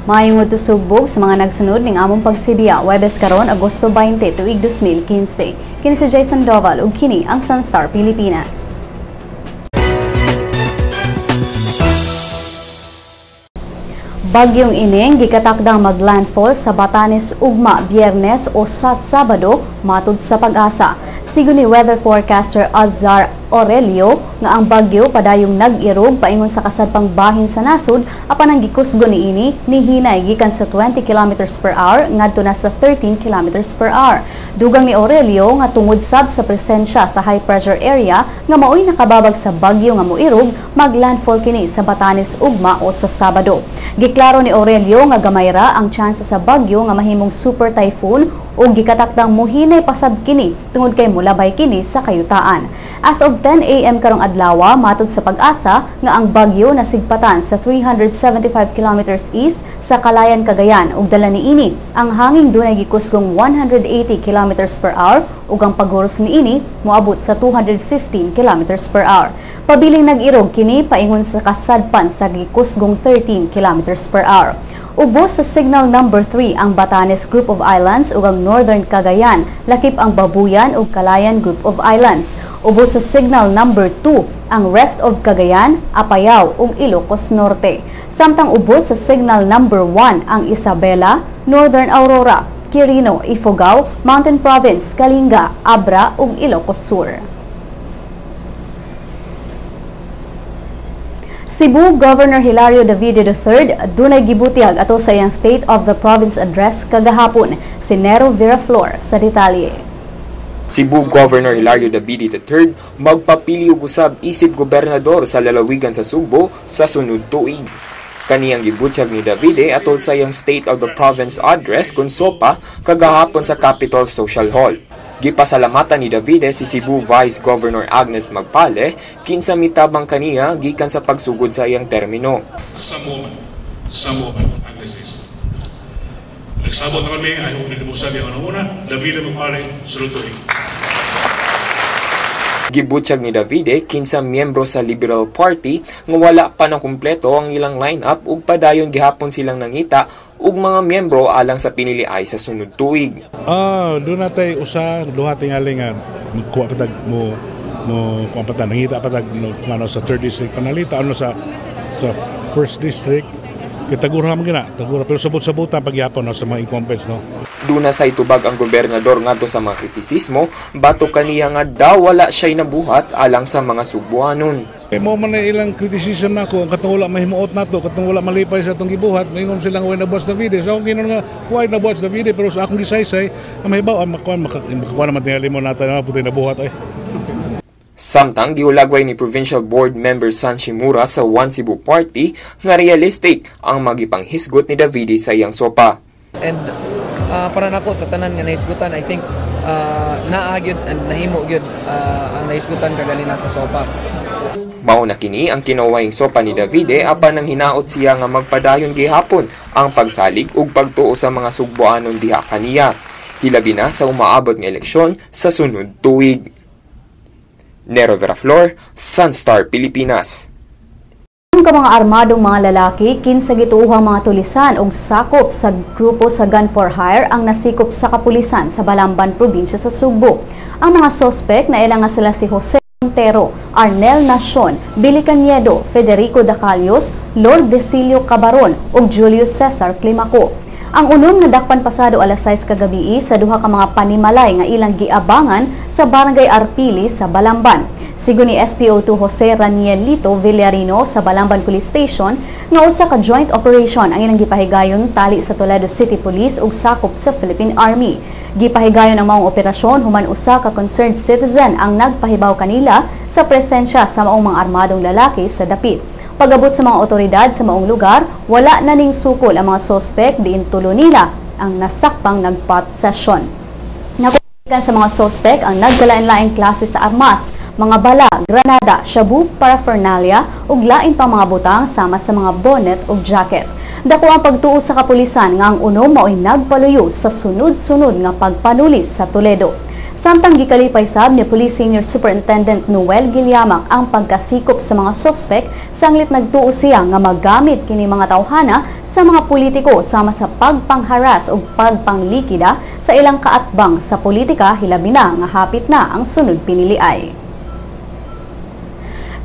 Maayong udto, Sugbo, sa mga nagsunod ning among pagsibiya, Webes karon, Agosto 20, tuig 2015. Kini si Jason Doval ug kini ang Sunstar Pilipinas. Bagyong Ineng gikatakdang maglandfall sa Batanes ugma Biyernes o sa Sabado, matud sa Pag-asa. Sigon ni weather forecaster Azar Aurelio nga ang bagyo padayong nag-irog paingon sa kasadpang bahin sa nasod, apan ang gikusgo niini nihinay gikan sa 20 kilometers per hour ngadto na sa 13 kilometers per hour. Dugang ni Aurelio nga tungod sab sa presensya sa high pressure area nga maoy nakababag sa bagyo nga moirog, maglandfall kini sa Batanes ugma o sa Sabado. Giklaro ni Aurelio nga gamay ra ang tsansa sa bagyo nga mahimong super typhoon ug gikatakdang muhinay pasab kini tungod kay mulabay kini sa kayutaan. As of 10 a.m. karong adlaw, matud sa Pag-asa nga ang bagyo nasigpatan sa 375 kilometers east sa Kalayan, Cagayan ug dala niini ang hanging dunay gikusgong 180 kilometers per hour ug ang paghuros niini moabot sa 215 kilometers per hour. Pabiling nag-irog kini paingon sa kasadpan sa gikusgong 13 kilometers per hour. Ubos sa signal number 3 ang Batanes Group of Islands ug ang Northern Cagayan, lakip ang Babuyan ug Calayan Group of Islands. Ubos sa signal number 2 ang rest of Cagayan, Apayao ug Ilocos Norte. Samtang ubos sa signal number 1 ang Isabela, Northern Aurora, Quirino, Ifugao, Mountain Province, Kalinga, Abra ug Ilocos Sur. Cebu Governor Hilario Davide III dunay gibutyag ato sa iyang State of the Province Address kagahapon. Si Nero Viraflor sa detalye. Cebu Governor Hilario Davide III magpapili og usab isip gobernador sa lalawigan sa Sugbo sa sunod tuig. Kaniyang gibutyag ni Davide atol sa iyang State of the Province Address kun SOPA kagahapon sa Capitol Social Hall. Gipasalamatan ni Davide si Cebu Vice Governor Agnes Magpale kinsa mitabang kaniya gikan sa pagsugod sa iyang termino. Some woman, Agnes is. Nagsabot na kami, I hope nilimusan niya ang una, Davide Magpale, sunod tuig. Gibutyag ni Davide kinsa miyembro sa Liberal Party nga wala pa na kumpleto ang ilang lineup ug padayon gihapon silang nangita ug mga miyembro alang sa piniliay sa sunod tuig. Doon natay usa duha tingali nga kuha patag mo mo kuha patag nangita patag no, ano sa third district panalita ano sa first district kitagura man gina tagura pero sabot-sabutan pagyapon no, sa mga incumbents no. Duna sa itubag ang gobernador ngadto sa mga kritisismo, bato kaniya nga daw wala siya'y nabuhat alang sa mga Sugbuanon. Mo man na ilang criticism nako, katong wala mahimuot nato, katong wala malipay sa atong gibuhat, maingon silang way nabuhat sa Davide. So akong ginon nga way nabuhat sa Davide, pero sa akong gisaysay, ang mahibaw ang makuha naman tingali mo natin na puti nabuhat ay. Samtang gihulagway ni Provincial Board Member San Shimura sa One Cebu Party nga realistic ang magipanghisgot ni Davide sa iyang sopa. And para nako sa tanan nga nahisgutan, I think naa gyud and nahimo gyud ang nahisgutan kaganina sa sopa. Mao na kini ang kinawayng sopa ni Davide apan nang hinaot siya nga magpadayon gihapon ang pagsalig ug pagtuo sa mga Sugboanon diha kaniya, hilabi na sa umaabot nga eleksyon sa sunod tuig. Nero Veraflor, Sunstar Pilipinas. Ka mga armadong mga lalaki kinsa gituohang mga tulisan og sakop sa grupo sa Gun for Hire ang nasikop sa kapulisan sa Balamban, probinsya sa Sugbo. Ang mga sospek naila nga sila si Jose Montero, Arnel Nacion, Billy Cañedo, Federico Dacalios, Lord Decilio Cabaron ug Julius Cesar Climaco. Ang unom nadakpan pasado alas 6 kagabi sa duha ka mga panimalay nga ilang giabangan sa Barangay Arpili sa Balamban. Sigon ni SPO2 Jose Ranielito Villarino sa Balamban Police Station nga usa ka joint operation ang ilang gipahigayon tali sa Toledo City Police ug sakop sa Philippine Army. Gipahigayon ang maong operasyon human usa ka concerned citizen ang nagpahibaw kanila sa presensya sa maong mga armadong lalaki sa dapit. Pag-abot sa mga otoridad sa maong lugar, wala na ning sukol ang mga sospek diin tulo nila ang nasakpang nagpot session. Nakuha sa mga sospek ang nagkalain-laing klase sa armas, mga bala, granada, shabu, paraphernalia ug lain pang mga butang sama sa mga bonnet ug jacket. Dako ang pagtuo sa kapulisan nga ang unom mao'y nagpaluyo sa sunod-sunod nga pagpanulis sa Toledo. Samtang gikalipay sab ni Police Senior Superintendent Noel Gilyamak ang pagkasikop sa mga suspek, sanglit nagtuo siya nga magamit kini mga tawhana sa mga politiko sama sa pagpangharas o pagpanglikida sa ilang kaatbang sa politika, hilabi na nga hapit na ang sunod piniliay.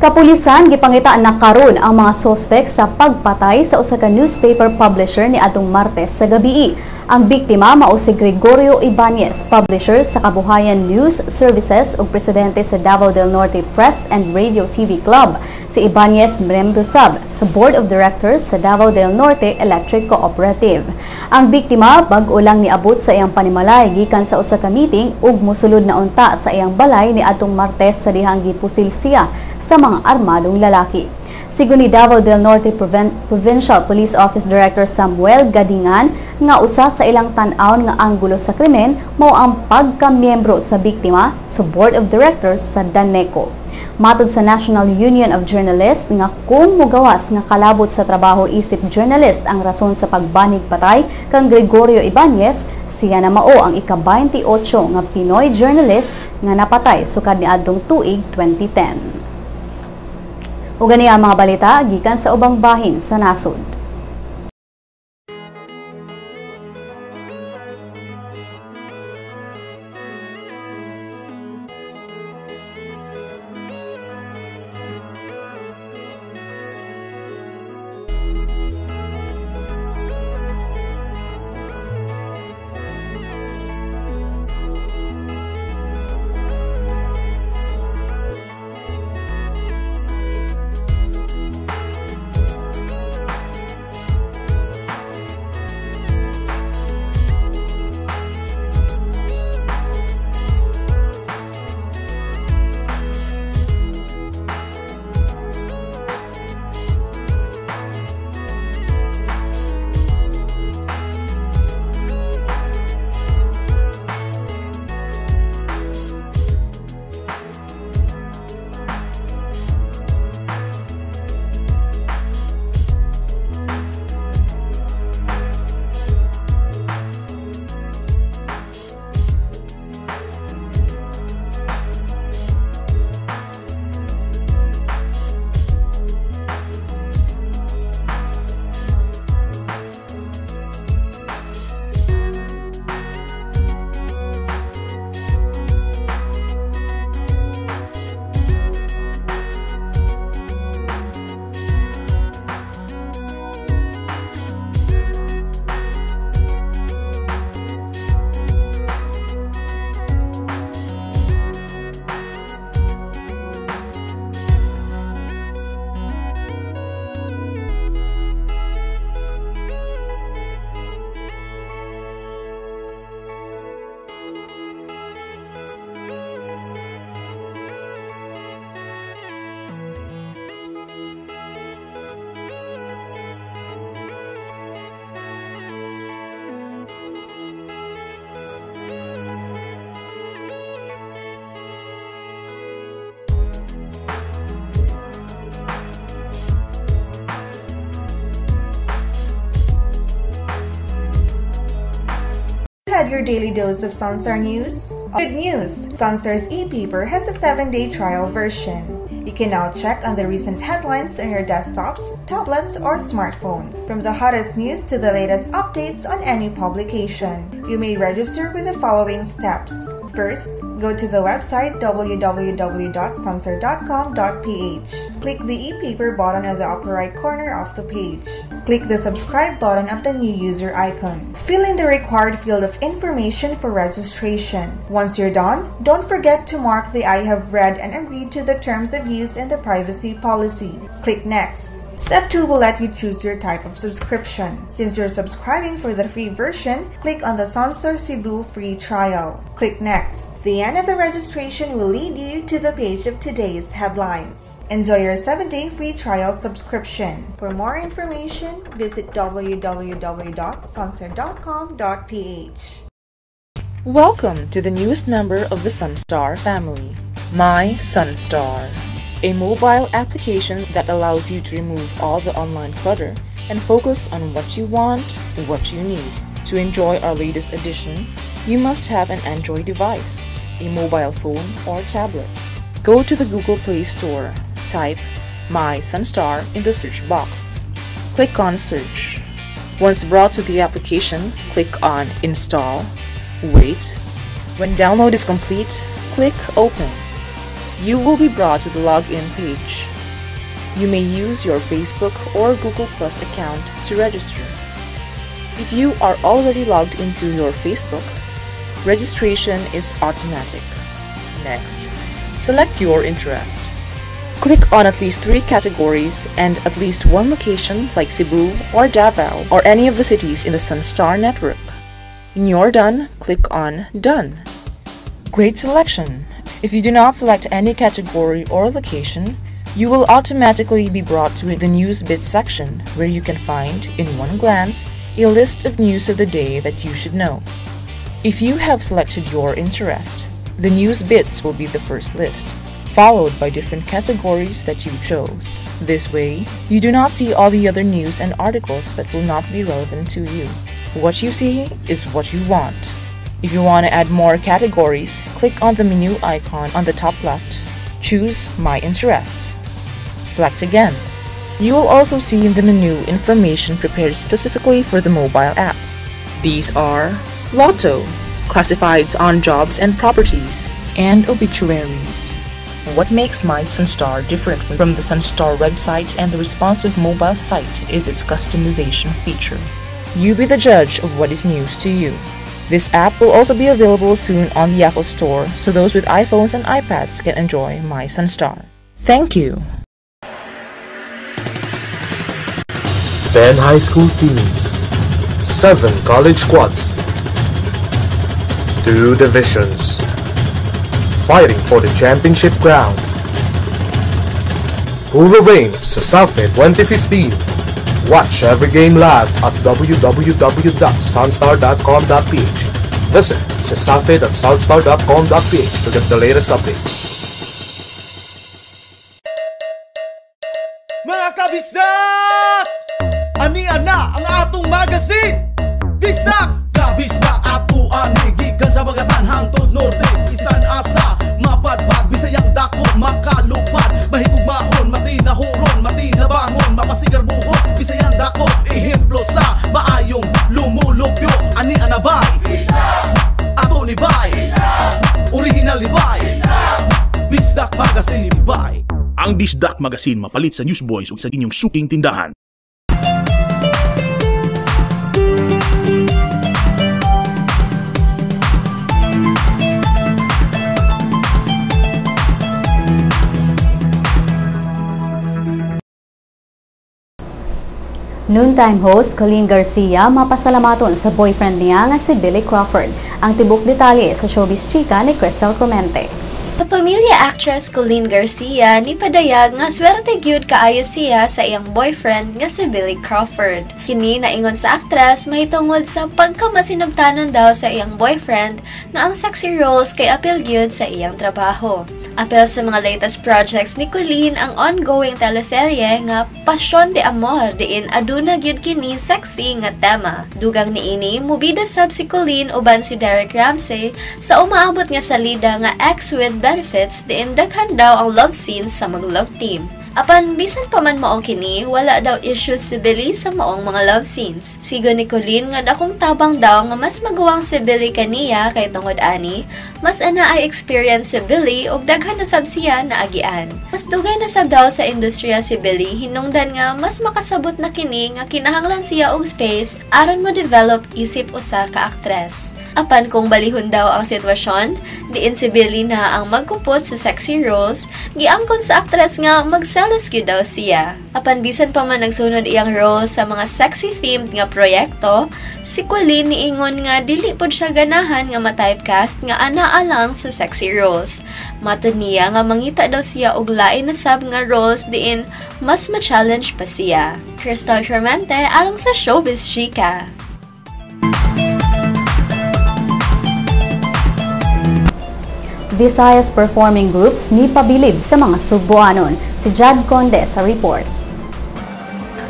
Kapulisan gipangita na karon ang mga suspek sa pagpatay sa usa ka newspaper publisher ni atong Martes sa gabii. Ang biktima mao si Gregorio Ibanez, publisher sa Kabuhayan News Services ug presidente sa Davao del Norte Press and Radio TV Club. Si Ibanez miyembro sab sa Board of Directors sa Davao del Norte Electric Cooperative. Ang biktima bag-o lang niabot sa iyang panimalay gikan sa usa ka meeting ug mosulod na unta sa iyang balay ni atong Martes sa dihang gipusil siya sa mga armadong lalaki. Sigon ni Davao del Norte Provincial Police Office Director Samuel Gadingan nga usa sa ilang tan-awon nga anggulo sa krimen mao ang pagkamiyembro sa biktima sa Board of Directors sa Daneco. Matod sa National Union of Journalists nga kung mugawas nga kalabot sa trabaho isip journalist ang rason sa pagbanig patay kang Gregorio Ibanez, siya na mao ang ika-28 nga Pinoy journalist nga napatay sukad niadtong tuig 2010. Ug gani ang mga balita gikan sa ubang bahin sa nasod. Had your daily dose of Sunstar News? Good news! Sunstar's e-paper has a 7-day trial version. You can now check on the recent headlines on your desktops, tablets, or smartphones. From the hottest news to the latest updates on any publication. You may register with the following steps. First, go to the website www.sunstar.com.ph. Click the e-paper button on the upper right corner of the page. Click the subscribe button of the new user icon. Fill in the required field of information for registration. Once you're done, don't forget to mark the I have read and agreed to the terms of use and the privacy policy. Click Next. Step 2 will let you choose your type of subscription. Since you're subscribing for the free version, click on the Sunstar Cebu free trial. Click Next. The end of the registration will lead you to the page of today's headlines. Enjoy your 7-day free trial subscription. For more information, visit www.sunstar.com.ph. Welcome to the newest member of the Sunstar family, My Sunstar, a mobile application that allows you to remove all the online clutter and focus on what you want, what you need. To enjoy our latest edition, you must have an Android device. a mobile phone or tablet. Go to the Google Play Store, type My Sunstar in the search box. Click on Search. Once brought to the application, click on Install, wait. When download is complete, click Open. You will be brought to the login page. You may use your Facebook or Google Plus account to register. If you are already logged into your Facebook, registration is automatic. Next, select your interest. Click on at least 3 categories and at least 1 location like Cebu or Davao or any of the cities in the Sunstar network. When you're done, click on Done. Great selection! If you do not select any category or location, you will automatically be brought to the News Bits section where you can find, in one glance, a list of news of the day that you should know. If you have selected your interest, the News Bits will be the first list, followed by different categories that you chose. This way, you do not see all the other news and articles that will not be relevant to you. What you see is what you want. If you want to add more categories, click on the menu icon on the top left. Choose My Interests. Select again. You will also see in the menu information prepared specifically for the mobile app. These are Lotto, classifieds on jobs and properties, and obituaries. What makes My Sunstar different from the Sunstar website and the responsive mobile site is its customization feature. You be the judge of what is news to you. This app will also be available soon on the Apple Store, so those with iPhones and iPads can enjoy My Sunstar. Thank you! 10 high school teams, 7 college squads, 2 divisions, fighting for the championship crown. Who will reign Cesafi 2015? Watch every game live at www.sunstar.com.ph. Visit cesafi.sunstar.com.ph to get the latest updates. Mga kabisdak! Ania na ang atong magazine! Bisdak! Kabisdak ato ani gikan sa Bagatan hangtod Norte, isan asa mapadpad Bisayang dako makalupad, mahigugmaon matinahuron, matinabangon, mapasigarbuhon, Bisayang dako ehemplo sa maayong lumulupyo. Ani anabay ato ni bay, original ni bay, Bisdak Magazine bay. Ang Bisdak Magazine mapalit sa Newsboys ug sa inyong suking tindahan. Noontime host Colleen Garcia mapasalamaton sa boyfriend niya nga si Billy Crawford. Ang tibok detalye sa Showbiz Chika ni Crystal Clemente. Sa pamilya actress Colleen Garcia ni padayag nga swerte gyud kaayo siya sa iyang boyfriend nga si Billy Crawford. Kini naingon sa actress mahitungod sa pagkamasinabtanon daw sa iyang boyfriend nga ang sexy roles kay apil gyud sa iyang trabaho. Apil sa mga latest projects ni Colleen ang ongoing teleserye nga Pasyon de Amor diin aduna gyud kini sexy nga tema. Dugang niini mubida sab si Colleen uban si Derek Ramsey sa umaabot nga salida nga Ex with Benefits diin daghan daw ang love scenes sa mag-love team. Apan bisan pa man mao kini, wala daw issues si Billy sa maong mga love scenes. Sigo ni Colleen nga dakong tabang daw nga mas maguwang si Billy kaniya kay tungod ani, mas ana ay experience si Billy ug daghan na sab siya naagian. Mas dugay na sab daw sa industriya si Billy, hinungdan nga mas makasabot na kini nga kinahanglan siya og space aron mo develop isip usa ka aktres. Apan kung balihon daw ang sitwasyon, diin si Billy na ang magkupot sa sexy roles, giangkon sa aktres nga magselos gyud daw siya. Apan bisan pa man nagsunod iyang role sa mga sexy-themed nga proyekto, si Colleen niingon nga dili pod siya ganahan nga ma-typecast nga anaa lang sa sexy roles. Matod niya nga mangita daw siya og lain na sab nga roles diin mas ma-challenge pa siya. Crystal Clemente alang sa Showbiz Chika. Visayas Performing Groups mi pabilib sa mga Sugboanon. Si Jad Conde sa report.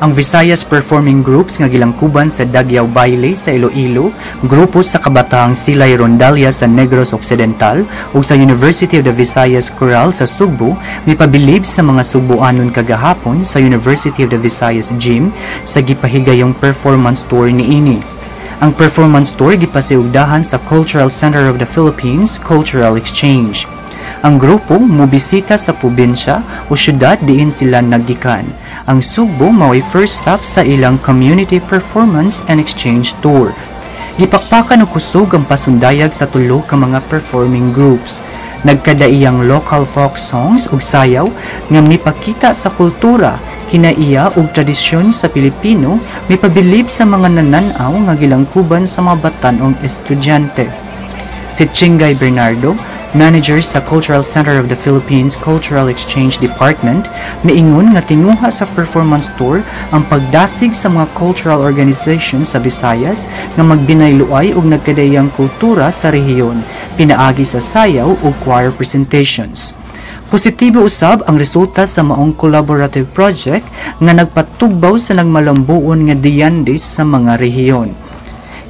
Ang Visayas Performing Groups nga gilangkuban sa Dagyaw Baile sa Iloilo, grupo sa kabataang Silay Rondalla sa Negros Occidental ug sa University of the Visayas Choral sa Sugbo mipabilib sa mga Sugboanon kagahapon sa University of the Visayas Gym sa gipahigayong performance tour niini. Ang performance tour gipasiugdahan sa Cultural Center of the Philippines Cultural Exchange. Ang grupo mobisita sa probinsya o syudad diin sila naggikan. Ang Sugbo mao'y first stop sa ilang community performance and exchange tour. Gipakpakan og kusog ang pasundayag sa tulo ka mga performing groups. Nagkadaiyang local folk songs ug sayaw nga mipakita sa kultura, kinaiya ug tradisyon sa Pilipino, mipabilib sa mga nanan-aw nga gilangkuban sa mga batan-ong estudyante. Si Chingay Bernardo, manager sa Cultural Center of the Philippines Cultural Exchange Department, miingon nga tinguha sa performance tour ang pagdasig sa mga cultural organizations sa Visayas nga magbinayluay og nagkadayang kultura sa rehiyon, pinaagi sa sayaw ug choir presentations. Positibo usab ang resulta sa maong collaborative project nga nagpatugbaw sa nagmalambuon nga diyandis sa mga rehiyon.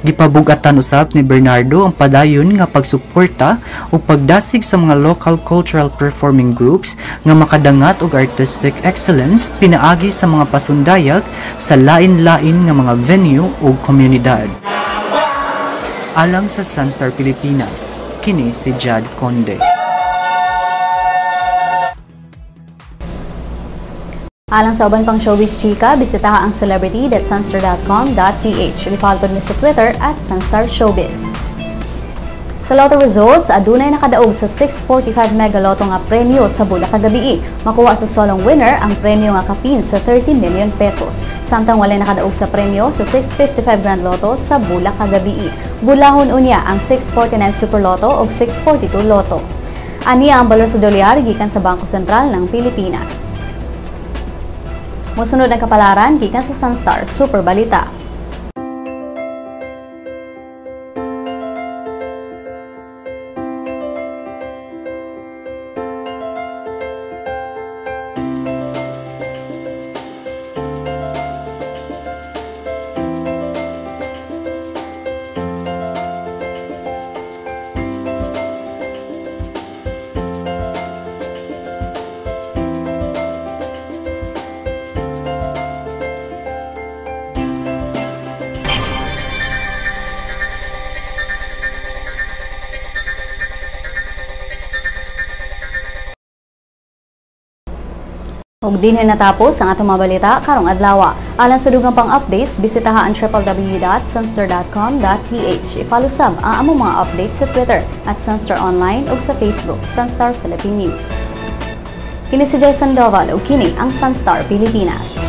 Gipabugatan usab ni Bernardo ang padayon nga pagsuporta ug pagdasig sa mga local cultural performing groups nga makadangat og artistic excellence pinaagi sa mga pasundayag sa lain-lain nga mga venue ug komunidad. Alang sa Sunstar Pilipinas, kini si Jad Conde. Alang sa uban pang showbiz chika, bisitaha ang celebrity.sunstar.com.ph. I-follow mi sa Twitter @SunstarShowbiz. Sa Lotto results, adunay nakadaog sa 645 Mega Lotto nga premyo sa Bula kagabii. Makuha sa solong winner ang premyo nga kapin sa 30 million pesos. Samtang walay nakadaog sa premyo sa 655 Grand Lotto sa Bula kagabii. Bulahon unya ang 649 Super Lotto ug 642 Lotto. Aniya ang balor sa dolyar gikan sa Bangko Sentral ng Pilipinas. Mosunod ang kapalaran gikan sa Sunstar Super Balita. Ug dinhi natapos ang atong mga balita karong adlaw. Alang sa dugang pang updates, bisitaha ang www.sunstar.com.ph. I-follow sab ang among mga updates sa Twitter @SunstarOnline ug sa Facebook Sunstar Philippine News. Kini si Joy Sandoval ug kini ang Sunstar Pilipinas.